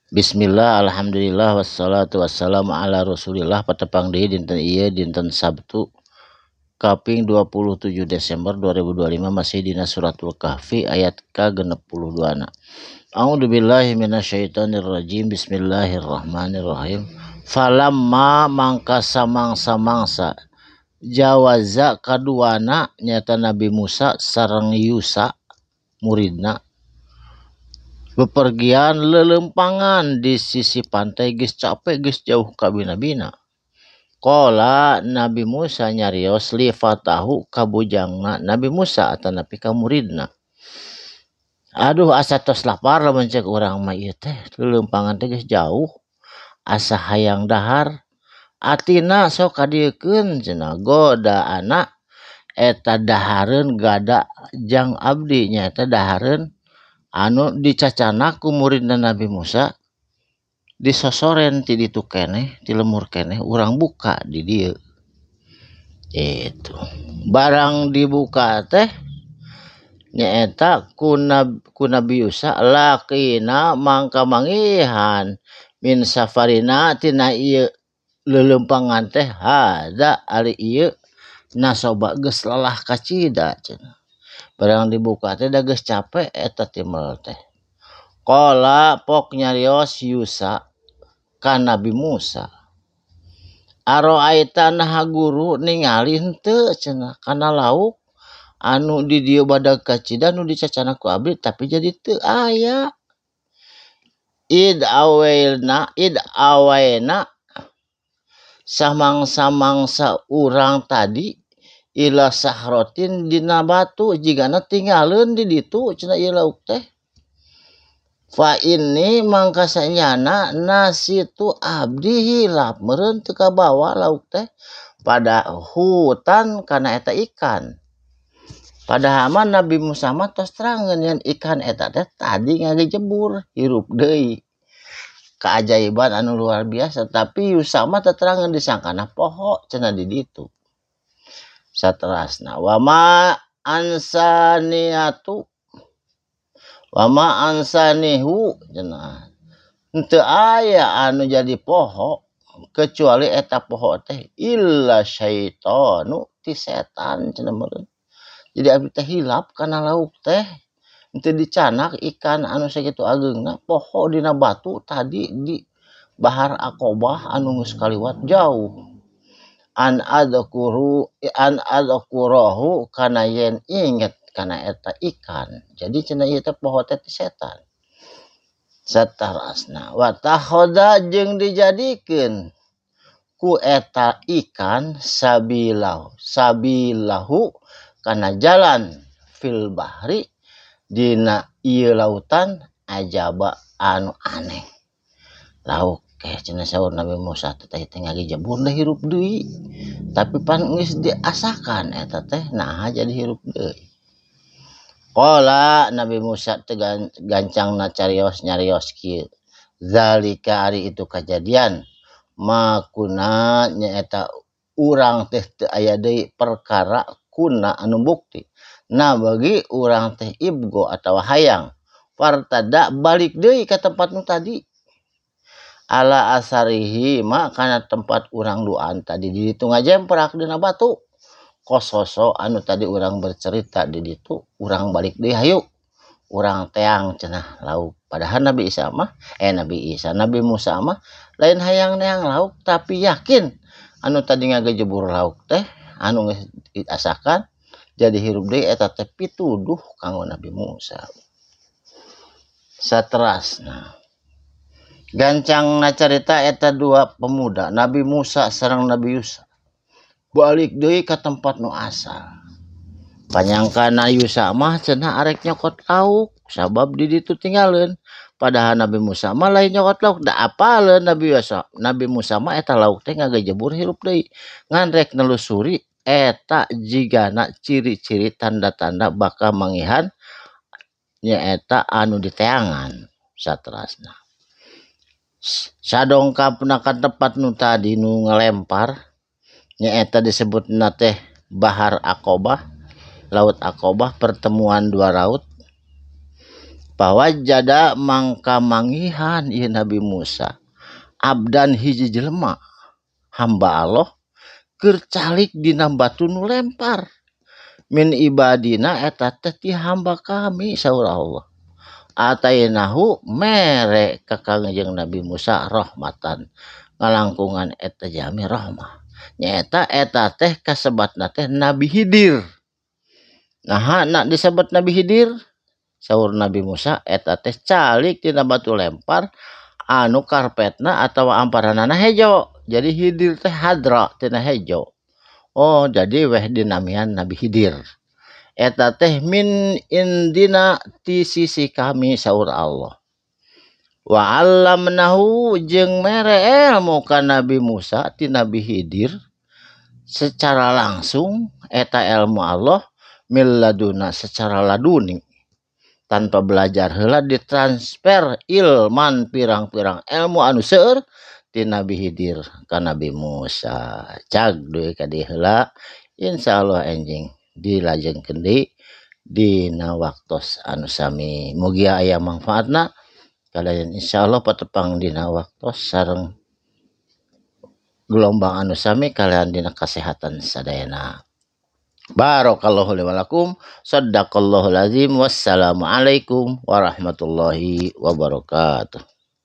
Bismillah, alhamdulillah, wassalatu wassalamu ala rasulillah. Patepang deui dinten ieu, dinten Sabtu kaping 27 Desember 2025, masih dina Suratul Kahfi ayat ka-62 na. A'udzubillahi minasyaitonirrajim. Bismillahirrahmanirrahim. Falamma mangka samangsa-mangsa jawaza kaduana, nyata Nabi Musa sareng Yusa muridna, bepergian lelempangan di sisi pantai, geus capek, geus jauh kabina-bina. Qala Nabi Musa nyarios li fatahu ka bujangna Nabi Musa atanapi ka muridna, "Aduh, asa tos lapar lamun cek urang mah ieu teh, lelempangan teh geus jauh, asa hayang dahar. Atina sok kadieukeun," cenah, "godaana eta dahareun gada jang abdi," nyaeta dahareun anu dicacanak ku muridna Nabi Musa, disosoren ti ditu keneh, ti lemur keneh, urang buka di dieu. Itu barang dibuka teh nyaeta ku Nabi Yusa lakina mangka mangihan min safarina tina ieu leuleumpangan teh hada ari ieu nasoba, geus lelah kacida cenah. Barang dibuka teh da geus capek eta timel teh. Qala pok nyarios Yusa ka Nabi Musa, "Aroaita, naha guru ningali henteu," cenah, "kana lauk anu di dieu badag kacida nu dicacanak ku abdi, tapi jadi teu aya? Id awaina, id awaina samangsa-mangsa urang tadi ila sahrotin dina batu, jigana tinggaleun di ditu," cenah, "ieu lauk teh. Fa inni mangka sanyana nasitu abdi hilap meureun teu kabawa lauk teh pada hutan kana eta ikan." Padahal mah Nabi Musa mah tos terangeun yen ikan eta teh tadi ngagejebur hirup deui, keajaiban anu luar biasa, tapi Yusa mah teu terangeun, disangkana poho cenah di ditu. Saterasna wama ansaniatu wama ansanihu cenah, henteu aya anu jadi poho kecuali eta poho teh illa syaitanu ti setan cenah meureun. Jadi abdi teh hilap kana lauk teh, henteu dicanak ikan anu sakitu ageungna poho dina batu tadi di Bahar Aqobah anu geus kaliwat jauh. An adzkuru an adzkurahu kana yen inget kana eta ikan. Jadi cenah ieu teh poho teh ti setan. Saterasna wa takhoda jeung dijadikeun ku eta ikan sabilahu sabilahu kana jalan fil bahri dina ieu lautan ajaba anu aneh. Lauk eh cenah saur Nabi Musa teh teh ngagejebur da hirup deui, tapi pan geus diasakan eta teh, naha jadi hirup deui? Qala Nabi Musa teh gancangna carios, nyarios kieu, zalika ari itu kajadian ma kunna nyaeta urang teh teu aya deui perkara kuna anu bukti nah bagi urang teh ibgo atawa hayang fartada balik deui ka tempat nu tadi ala asarihi ma kana tempat urang duaan tadi di ditu ngajemprak dina batu kososo anu tadi urang bercerita di ditu. Urang balik deui, hayu urang teang cenah lauk. Padahal Nabi Isa mah, eh, Nabi Isa, Nabi Musa mah lain hayang neang lauk, tapi yakin anu tadi ngagejebur lauk teh anu geus diasakan jadi hirup deui eta teh pituduh kanggo Nabi Musa. Saterasna gancang carita eta dua pemuda Nabi Musa sareng Nabi Yusa balik deui ka tempat nu asal. Panyangkana Yusa mah cenah arek nyokot lauk sabab di ditu tinggaleun, padahal Nabi Musa mah lain nyokot lauk, da apaleun Nabi Yusa, Nabi Musa mah eta lauk teh ngagejebur hirup deui, ngan rek nelusuri eta jigana ciri-ciri tanda-tanda bakal mangihan nyaeta anu diteangan. Saterasna sadongkapna ka tempat nu tadi nu ngalempar nyaeta disebutna teh Bahar Aqobah, Laut Aqobah, pertemuan dua laut. Pawajada mangka manggihan ieu Nabi Musa abdan hiji jelema hamba Allah keur calik dina batu nu lempar min ibadina eta teh ti hamba kami saur Allah. Atainahu mere ka Kangjeng Nabi Musa rahmatan ngalangkungan eta jalmi rahmah nyaeta eta teh kasebatna teh Nabi Hidir. Naha na disebut Nabi Hidir? Saur Nabi Musa eta teh calik tina batu lempar anu karpetna atawa amparanana hejo. Jadi Hidir teh hadra tina hejo. Oh jadi weh dinamian Nabi Hidir. Eta teh min indina ti sisi kami saur Allah. Wa 'allamnahu jeung mere ilmu ka Nabi Musa ti Nabi Hidir secara langsung eta ilmu Allah min laduna secara laduni tanpa belajar heula ditransfer ilman pirang-pirang ilmu anu seueur ti Nabi Hidir ka Nabi Musa. Cag deui ka dieu heula insyaallah enjing dilajengkeun deui dina waktos anu sami. Mugia aya mangfaatna kalayan insyaallah patepang dina waktos sareng gelombang anu sami kalian dina kasehatan sadayana. Barakallahu li walakum, sadaqallahul azim, wassalamualaikum warahmatullahi wabarakatuh.